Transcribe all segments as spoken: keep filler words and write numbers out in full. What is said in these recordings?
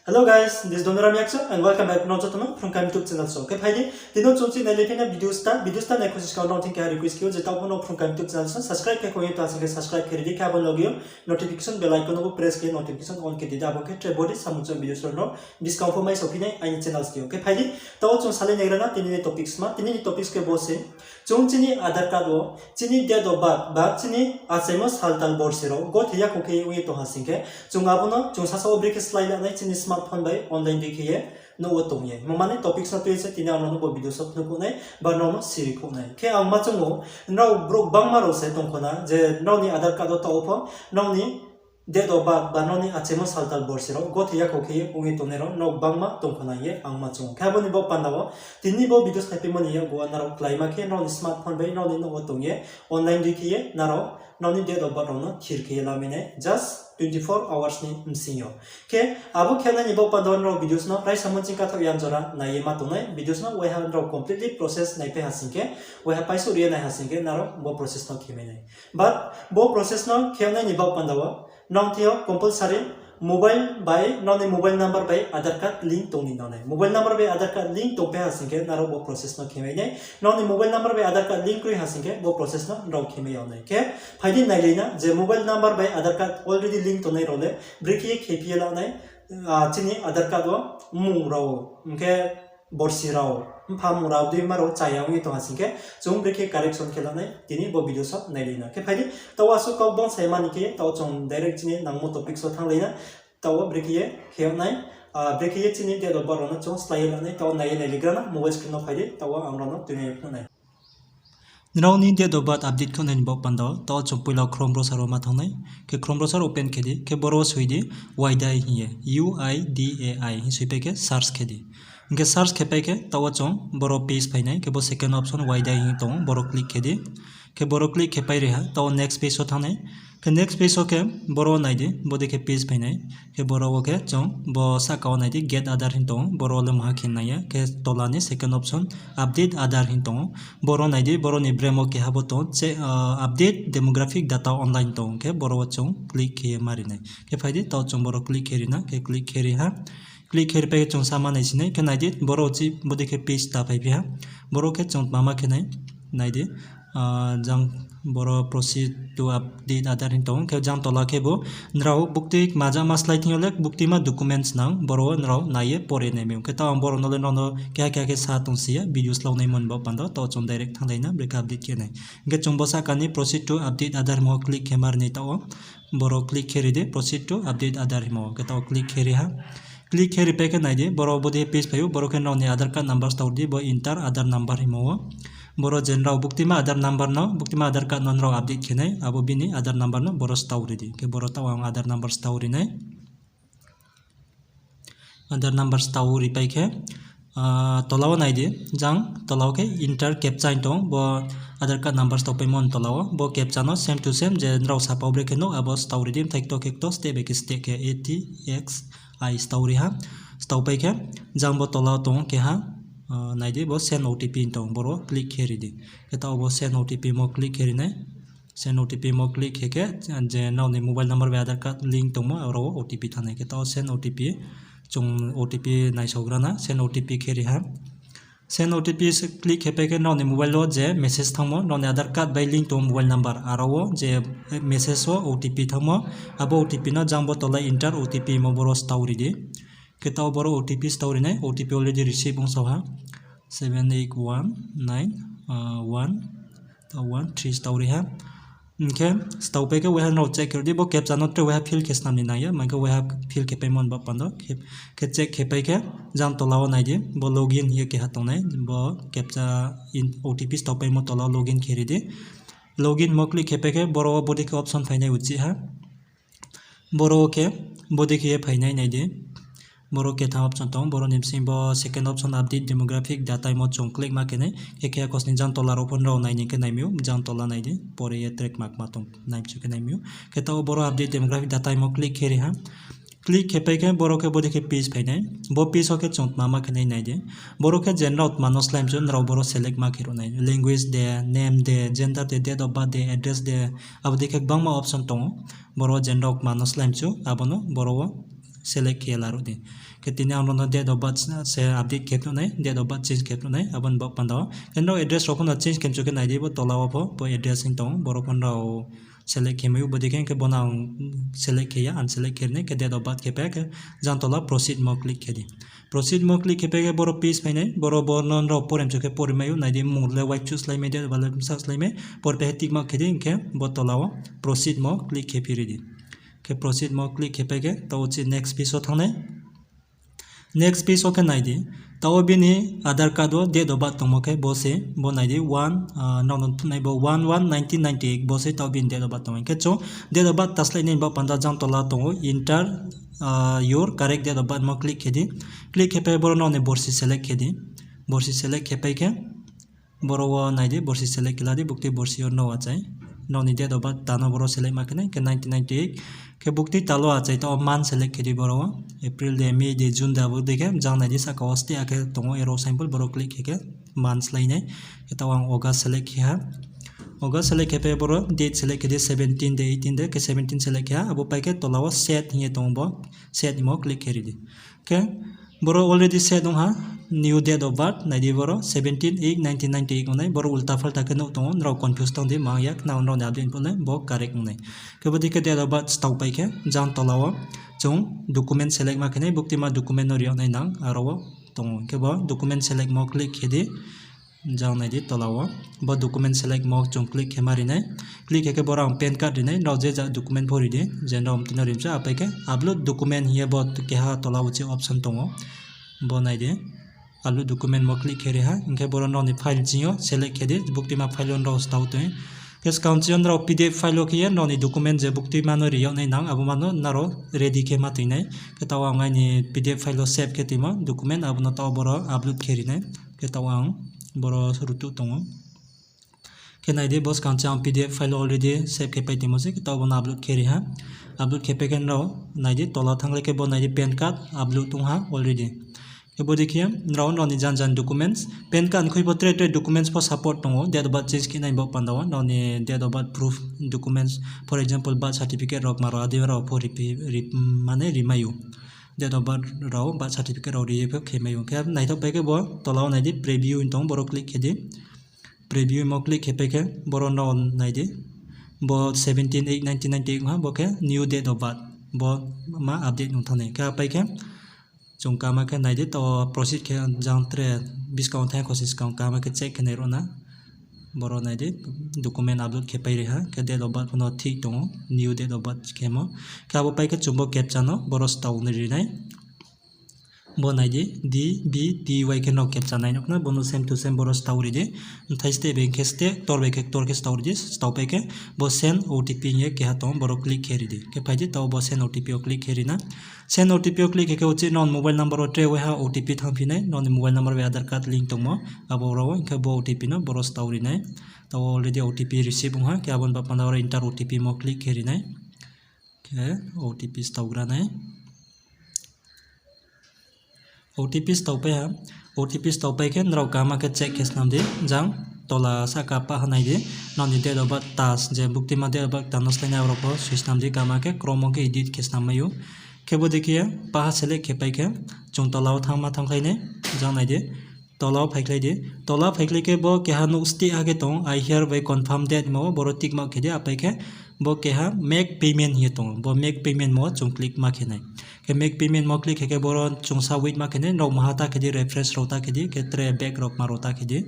Hello guys, this is Donoram Yakso and welcome back to Nonjotono Phrungkam YouTube channel so. Khe phai di, tini chung chini nailai phainai video sta, video sta nai khosning khe nrao thing keha request khe o je taoh pho no Phrungkam YouTube channel so subscribe khe khoi tong ha sing khe subscribe khe ri di, khe abo loge o notification bell icon no bo press khe notification on khe di, abo khe tre body samung chong video rao no buskang pho mai sophi nai aini channel sing yo. Khe phai di, taoh chung salai naigra na tini ni topics ma, tini ni topics khe bo se, chung chini Aadhaar card wo chini date of birth ba chini achaimo saltal borsi rao gothei yakho khe ong ye tong ha sing khe, chung abo no chung sasa wo brekhe slái la nai chini smartphone bai online dei khe ye nouh wo tong ye. Himba mani topics no tui se tini ang nrao no bo video so phnuh khouh nai ba nrao no siri khouh nai. Khe ang ma chung ou, nrao brouh gbangma rao se tong khna je nrao ni Aadhaar card wo taoh wo pho nrao ni date of birth ba nrao ni achaimo saltal borsi rao gothei yakho khe ye ong ye tongnai rao nrao gbangma tong khna hing ye ang ma chung ou. Khe abo ni baoh panda wo tini bo video snaipaimo ni yakgu wo nrao kláima khe nrao ni smartphone bai nrao ni nouh wo tong ye online dei khe ye nrao nrao ni date of birth rao no thir khe ye lamai nai just twenty four hours ni bsing yo. Khe abo khe nai ni baoh panda wo nrao videos no raisa munching kathaoh yan jora nai ye ma tong nai, videos no waiha nrao completely process naipai ha sing khe, waiha paisouh ri ye nai ha sing khe nrao bo process no khe mai nai. But bo process no khe nai ni baoh panda wo nrao thing yo compulsory mobile bai nrao ni mobile number bai Aadhaar card link tong ni nang nai. Mobile number bai Aadhaar card link tongpai ha sing khe nrao bo process no khe mai nai. Nrao ni mobile number bai Aadhaar card link kroi ha sing khe bo process no nrao khe mai ya nai. Khe phai di nailai na je mobile number bai Aadhaar card already link tongnai rao le brekhe ye khe phi ye la nai, chini Aadhaar card wo mmung rao, hing khe borsi rao, mpha mmung rao, deima rao chaya ong ye tong ha sing khe chung brekhe correction khe la nai tini bo video so nailai na. Khe phai di, taoh wo asuh kau bangsa ya mani khe taoh chung direct chini nangmo topics wo thannglai na. Taoh wo brekhe ye khe yag nai, brekhe ye chini date of birth rao no chung slái ye la nai, taoh wo nai ye nailaigra na mobile screen no phai di, taoh wo ang nrao no tuinai ye phnuh nai. Nrao ni date of birth update khe nai ni baoh panda wo taoh wo chung poila Chrome browser wo ma thanng nai. Khe Chrome browser open khe di, khe boro wo soi di, UIDAI hing ye, U I D A I hing soipai khe search khe di. Hing khe search khe pai khe taoh wo chung boro page phai nai, khe bo second option UIDAI hing tong ou, boro click khe di. Khe boro click khe pai ri ha, taoh wo next page wo thanng nai. Khe next page wo khe boro wo nai di, bodei khe page phai nai. Khe boro wo khe chung bo sahka wo nai di, Get Aadhaar hing tong ou, boro wo le maha khe nai ya. Khe tola ni second option, Update Aadhaar hing tong ou. Boro nai di, boro ni brem wo keha bo tong ou, Update Demographic Data Online tong ou. Khe boro wo chung click khe ye ma ri nai. Khe phai di, taoh chung boro click khe ri na, khe click khe ri ha. Click khe ri pai khe chung sama nai si nai, khe nai di, boro uchih bodei khe page ta phaiphi ha. Boro khe chung tma ma khe nai, nai di, jang boro proceed to update Aadhaar hing tong ou, khe jang tola khe bo nrao buktui kmajama slái thing yo le buktuima documents nang, boro wo nrao nai ye pore nai mai ou. Khe taoh ang boro no le nrao no keha keha khe sa tong si ya, video slaonaimo ni baoh panda wo, taoh chung direct thannglai na, brekhe update khe nai. Hing khe chung bo sahka ni proceed to update Aadhaar himo click khe ma ri nai taoh wo. Boro click khe ri di, proceed to update Aadhaar himo, khe taoh click khe ri ha. Click khe ri pai khe nai di, boro bodei page phai ou, boro khe nrao ni Aadhaar card number stao ri di, bo enter Aadhaar number himo wo. Boro je nrao buktuima Aadhaar number no, buktuima Aadhaar card no nrao update khe nai, abo bini Aadhaar number no boro stao ri di. Khe boro taoh ang Aadhaar number stao ri nai. Aadhaar number stao ri pai khe, tola wo nai di, jang tola wo khe enter captcha hing tong ou, bo Aadhaar card number stao paimo ni tola wo, bo captcha no same to same je nrao sapao brekhe no abo stao ri di, mthai kto khe kto, steh bai khe steh khe A T X I stao ri ha. Stao pai khe, jang bo tola wo tong ou keha, nai di, bo send O T P hing tong ou, boro click khe ri di. Khe taoh bo send O T P mo click khe ri nai. Send O T P mo click khe khe, je nrao ni mobile number bai Aadhaar card link tongmo, aro wo O T P thanng nai. Khe taoh send O T P, chung O T P naisaogra na, send O T P khe ri ha. Send O T P click khe pai khe nrao ni mobile wo je message thanngmo, nrao ni Aadhaar card bai link tongmo mobile number, aro wo je message wo O T P thanngmo, abo O T P no jang bo tola enter O T P mo boro stao ri di. Khe taoh boro O T P stao ri nai, O T P already receive ongsao ha. Seven eight one nine one, taoh one three stao ri ha. Hing khe stao pai khe waiha nrao check khe ri di, bo captcha no tre waiha fill khe snam ni nang ya, hing khe waiha fill khe paimo ni baoh panda wo. Khe check khe pai khe, jang tola wo nai di, bo login hing ye keha tong nai, bo captcha O T P stao paimo tola wo login khe ri di. Login mo click khe pai khe, boro wo bodei khe option phai nai uchih ha. Boro wo khe bodei khe ye phai nai nai di. Boro ketham option tong, boro ni bsing bo second option update demographic data himo chung click ma khe nai, khe khe khosning jang tola rao pho nrao nai ni khe nai mi ou, jang tola nai di, pore ye track ma kma tong nai mchu khe nai mi ou. Khe taoh boro update demographic data himo click khe ri ha. Click khe pai khe boro khe bodei khe page phai nai. Bo page wo khe chung tma ma khe nai nai di. Boro khe je nrao tma no slái mchu nrao boro select ma khe ruh nai. Language de, name de, gender de, date of birth de, address de, abo dei khe gbangma option tong ou. Boro je nrao tma no slái mchu, abo no boro wo select khe ye laruh di. Khe tini ang nono date of birth se update khe phnuh nai, date of birth change khe phnuh nai, abo ni baoh panda wo. Khe nrao address rao pho no change khe mchu khe nai di, bo tola wo pho bo address hing tong ou, boro pho nrao select khe mai ou, bodei khe hing khe bo no ang select khe ya, unselect khe ri nai, khe date of birth khe pai khe jang tola proceed mo click khe di. Proceed mo click khe pai khe boro page phai nai, boro bo no nrao pore mchu khe pori mai ou, nai di mmung le waichouh slái mai, date of birth le bsa slái mai, pori pai khe tick mark khe di, hing khe bo tola wo proceed mo click khe phi ri di. Khe proceed mo click khe pai khe taoh wo chi next page wo thanng nai. Next page wo khe nai di. Taoh wo bini Aadhaar card wo date of birth tongmo khe bo se, bo nai di, one, ah, nrao no phnuh nai bo one one nineteen ninety eight, bo se taoh bini date of birth tongmo. Hing khe chung date of birth ta slái nai ni baoh panda jang tola tong ou, enter, ah, your correct date of birth mo click khe di. Click khe pai boro nrao ni borsi select khe di. Borsi select khe pai khe boro wo nai di, borsi select khe la di, buktui borsi yo nrao achai. Nrao ni date of birth ta no boro select ma khe nai, khe nineteen ninety eight. Khe buktui tal wo achai taoh wo month select khe di boro wo. April de, May de, June de, abo dei khe jang nai di sahka wo steh akhe tong ou, arrow symbol, boro click khe khe month slái nai. Khe taoh wo ang August select khe ha. August select khe pai boro date select khe di, seventeen de, eighteen de, khe seventeen select khe ha. Abo pai khe tola wo set hing ye tong ou bo, set mo click khe ri di. Khe boro already set ong ha, new date of birth, nai di boro seventeen eight nineteen ninety eight ong nai, boro ulta phalta khe nuh tong ou, nrao confuse tang di, mang ya, khna nrao ni update pho nai, bo correct ong nai. Khe bodei khe date of birth stao pai khe, jang tola wo chung document select ma khe nai, buktima document no ri yag nai nang, aro wo tong ou. Khe bo document select mo click khe di, jang nai di tola wo. Bo document select mo chung click khe ma ri nai. Click khe khe boro ang PAN card ri nai, nrao je ja document pho ri di, je nrao mtui no ri mchu, apai khe upload document hing ye bo keha tola wo chi option tong ou. Bo nai di. Upload document mo click khe ri ha, hing khe boro nrao ni file ching yo select khe di, buktima file wo nrao stao tong. Khe skang ching yo nrao PDF file wo khe ye nrao ni document je buktima no ri yag nai nang, abo ma no nrao ready khe ma tong nai. Khe taoh ang aini PDF file wo save khe tongmo document, abo no taoh boro upload khe ri nai. Khe taoh ang boro rutuh tong ou. Khe nai di, bo skang ching ang PDF file wo already save khe pai tongmo se, khe taoh bo no upload khe ri ha. Upload khe pai khe nrao nai di, tola thanng le khe bo nai di PAN card upload ong ha already. Khe bodei khe nrao, nrao ni jan jan documents, PAN card ni khui pho tre tre documents pho support tong ou, date of birth change khe nai ni baoh panda wo, nrao ni date of birth proof documents, for example, birth certificate rao kma rao, adi rao pho ri, ri, mane ri mai ou. Date of birth rao, birth certificate rao ri ye pho khe mai ou. Khe naithoh pai khe bo tola wo nai di, preview hing tong ou, boro click khe di. Preview mo click khe pai khe boro nrao nai di. Bo seventeen eight nineteen ninety eight ong ha, bo khe new date of birth. Bo ma update ong thanng nai. Khe apai khe chung kama khe nai di, taoh proceed khe jang tre buskang wo thanng kho se skang kama khe check khe nai ruh na. Boro nai di, document upload khe pai ri ha, khe date of birth pho no thik tong ou, new date of birth khemo. Khe abo pai khe chung bo captcha no boro stao ni ri nai. Bo nai di, D B T Y khe nrao captcha nai nuh khna, bo no same to same boro stao ri di. Mthai steh bai khe steh, ktor bai khe ktor khe stao ri di, stao pai khe bo send O T P hing ye keha tong ou, boro click khe ri di. Khe phai di, taoh bo send O T P wo click khe ri na. Send O T P wo click khe khe uchih nrao ni mobile number wo tre waiha O T P thanngphi nai, nrao ni mobile number bai Aadhaar card link tongmo, abo rao wo, hing khe bo O T P no boro stao ri nai. Taoh already O T P receive ong ha, khe abo ni baoh panda oro enter O T P mo click khe ri nai. Khe O T P staogra nai. O T P staopai ha. O T P staopai khe nrao kama khe check khe snam di, jang tola sahka pah ha nai di. Nrao ni date of birth ta je buktima date of birth ta no slái nai, abo rao pho soi snam di, kama khe Chrome wo khe edit khe snam mai ou. Khe bodei khe pah ha select khe pai khe chung tola wo thanngma thanngkhlai nai, jang nai di. Tola wo phaikhlai di. Tola phaikhlai khe bo keha nouh steh ha khe tong, I hereby confirm that hingmo wo boro tick mark khe di, apai khe bo keha make payment hing ye tong ou. Bo make payment mo wo chung click ma khe nai. Khe make payment mo click khe khe boro chung sa wait ma khe nai, nrao maha ta khe di, refresh rao ta khe di, khe tre back rao kma rao ta khe di.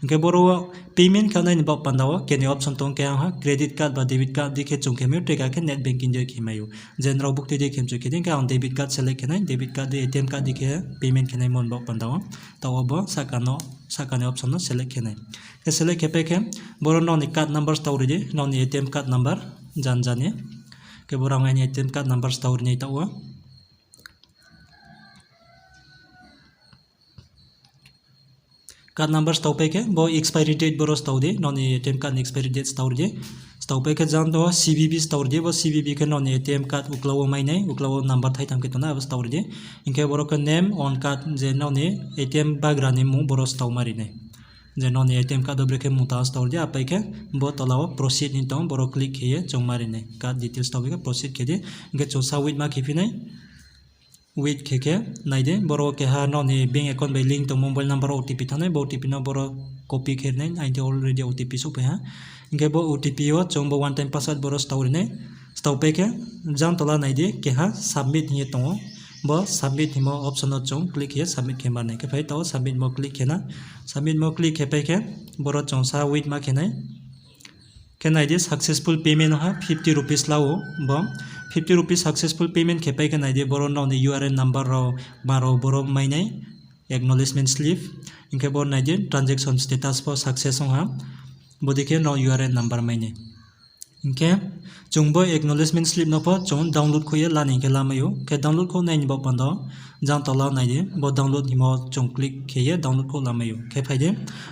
Hing khe boro wo payment khe nai ni baoh panda wo keni option tong khe ang ha credit card ba debit card di khe chung khe mai ou, tre ka khe net banking di khe mai ou. Je nrao buktui di khe mchu khe di, hing khe ang debit card select khe nai, debit card di, A T M card di khe payment khe naimo ni baoh panda wo. Taoh wo bo sahka no, sahka ni option no select khe nai. Khe select khe pai khe boro nrao ni card number stao ri di, nrao ni A T M card number jan jani. Khe boro ang aini A T M card number stao ri nai taoh wo. Card number staopai khe bo expiry date boro stao di, nrao ni A T M card ni expiry date stao ri di. Staopai khe jang tong wo C V V stao ri di, bo C V V khe nrao ni A T M card uklau wo mai nai, uklau wo number thaitham khe tongnai, abo stao ri di. Hing khe boro khe name on card je nrao ni A T M bagra ni mmung boro stao ma ri nai. Je nrao ni A T M card wo brekhe mmung tang stao ri di, apai khe bo tola wo proceed hing tong, boro click khe ye chung ma ri nai. Card details staopai khe proceed khe di, hing khe chung sa wait ma khe phi nai. Wait khe khe nai di, boro keha nrao ni bank account bai link tong mobile number O T P thanng nai, bo O T P no boro copy khe ri nai, aini already O T P souhphai ha. Hing khe bo O T P wo chung bo one time password boro stao ri nai. Stao pai khe jang tola nai di, keha submit hing ye tong ou. Bo submit hingmo option no chung click khe ye submit khe mar nai. Khe phai taoh wo submit mo click khe na. Submit mo click khe pai khe boro chung sa wait ma khe nai. Khe nai di, successful payment ha fifty rupees la ou bo. Fifty rupees successful payment khe pai khe nai di, boro nrao ni U R N number rao, ma rao boro mai nai, acknowledgement slip. Hing khe boro nai di, transaction status pho success ong ha. Bodei khe nrao U R N number mai nai. Hing khe chung bo acknowledgement slip no pho chung download khouh ye la ni hing khe lamai ou. Khe download khouh nai ni baoh panda jang tola nai di, bo download hingmo chung click khe ye download khouh lamai ou. Khe phai di,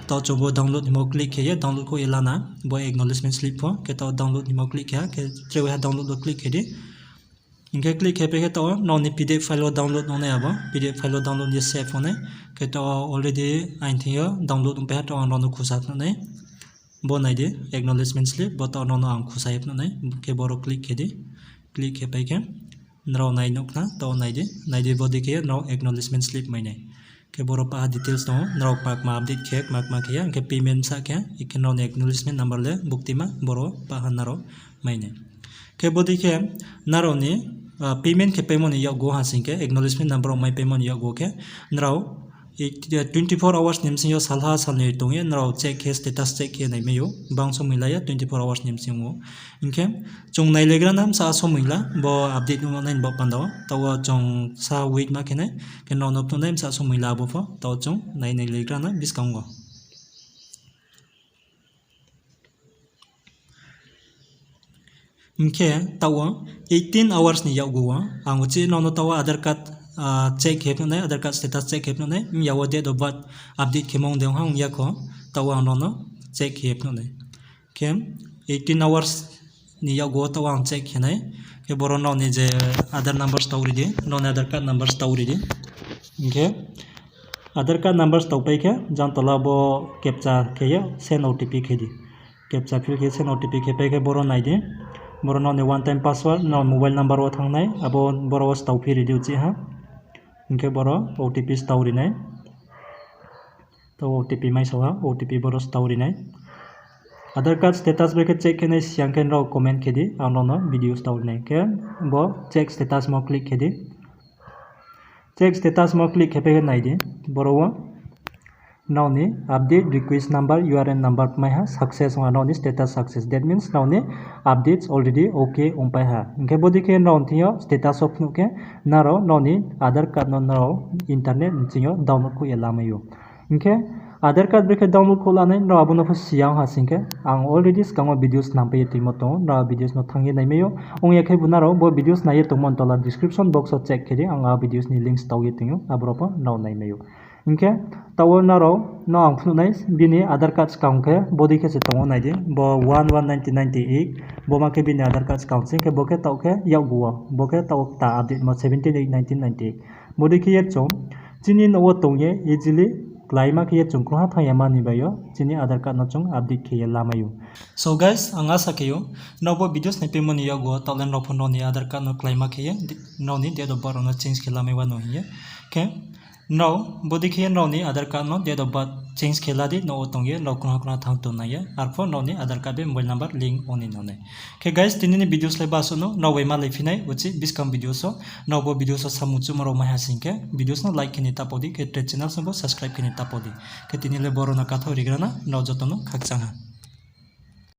taoh chung bo download hingmo click khe ye download khouh ye la na, bo acknowledgement slip pho. Khe taoh download hingmo click khe ha, khe tre waiha download wo click khe di. Hing khe click khe pai khe taoh wo nrao ni P D F file wo download ong nai abo, P D F file wo download ye save ong nai. Khe taoh wo already aini thing yo download ongpai ha, taoh ang nrao no khusa phnuh nai. Bo nai di, acknowledgement slip, bo taoh nrao no ang khusa ye phnuh nai, khe boro click khe di, click khe pai khe, nrao nai nuh khna, taoh nai di, nai di bodei khe nrao acknowledgement slip mai nai. Khe boro paha details tong ou, nrao kma kma update khe, kma kma khe ya, hing khe payment sa khe, ikhe nrao ni acknowledgement number le buktima, boro paha nrao mai nai. Khe bodei khe nrao ni payment khe paimo ni yakgu ha sing khe, acknowledgement number rao mai paimo ni yakgu khe, nrao twenty four hours ni bsing yo salha salnoi tong ye nrao check khe, status check khe naimai ou, bang somoi la ya twenty four hours ni bsing ou. Hing khe chung nailaigra na bsa somoi la, bo update ong nai ni baoh panda wo, taoh wo chung sa wait ma khe nai, khe nrao no phnuh nai bsa somoi la abo pho, taoh wo chung nai, nailaigra na buskang wo. Hing khe taoh wo eighteen hours ni yakgu wo ang uchih nrao no taoh wo Aadhaar card check khe phnuh nai, Aadhaar card status check khe phnuh nai, mya wo date of birth update khe mong de ong ha ong ya kho, taoh wo ang nrao no check khe phnuh nai. Khe eighteen hours ni yakgu wo taoh wo ang check khe nai. Khe boro nrao ni je Aadhaar number stao ri di, nrao ni Aadhaar card number stao ri di. Hing khe Aadhaar card number stao pai khe jang tola bo captcha khe ye send O T P khe di. Captcha fill khe send O T P khe pai khe boro nai di. Boro nrao ni one time password nrao mobile number wo thanng nai, abo boro wo stao phi ri di uchih ha. Hing khe boro O T P stao ri nai. Taoh O T P mai sao ha, O T P boro stao ri nai. Aadhaar card status bai khe check khe nai siyang khe nrao comment khe di, ang nrao no video stao ri nai. Khe bo check status mo click khe di. Check status mo click khe pai khe nai di, boro wo nrao ni update request number, U R N number mai ha, success ong ha, nrao ni status success. That means nrao ni updates already okay ongpai ha. Hing khe bodei khe nrao thing yo status wo phnuh khe nrao nrao ni Aadhaar card no nrao internet ni bsing yo download khouh ye lamai ou. Hing khe Aadhaar card brekhe download khouh lanai, nrao abo no pho siyang ha sing khe, ang already skang wo video snampai ye toimo tong ou, nrao videos no thanng ye naimai ou. Ong ya khe bu nrao bo videos nai ye tongmo ni tola description box wo check khe di, ang a videos ni links tau ye tong ou, aboro pho nrao naimai ou. Hing khe taoh wo nrao no ang phnuh nai, bini Aadhaar card skang khe bodei khe se tong ou nai di, bo one one nineteen ninety eight, bo ma khe bini Aadhaar card skang sing khe bo khe taoh khe yakgu wo, bo khe taoh wo kta update mo seventeen eight nineteen ninety eight. Bodei khe ye chung chini nouh wo tong ye easily kláima khe ye chung krungha thanng ya mani bai yo chini Aadhaar card no chung update khe ye lamai ou. So guys, ang asa khe ou, nrao bo videos naipaimo ni yakgu wo taoh le nrao pho nrao ni Aadhaar card no kláima khe ye, nrao ni date of birth rao no change khe lamai wano hing ye. Khe nrao bodei khe ye nrao ni Aadhaar card no date of birth change khe la di, nouh wo tong ye nrao krungha krungha thanng tong nai ya, arpho nrao ni Aadhaar card bai mobile number link ong ni nang nai. Khe guys, tini ni videos le basuh no, nrao bai malai phi nai uchih buskang videos wo. Nrao bo videos wo samung chuhmo rao mai ha sing khe videos no like khe ni ta pau di, khe tre channel no bo subscribe khe ni ta pau di. Khe tini le boro no kathaoh rigra na, nrao joto no khakchang ha.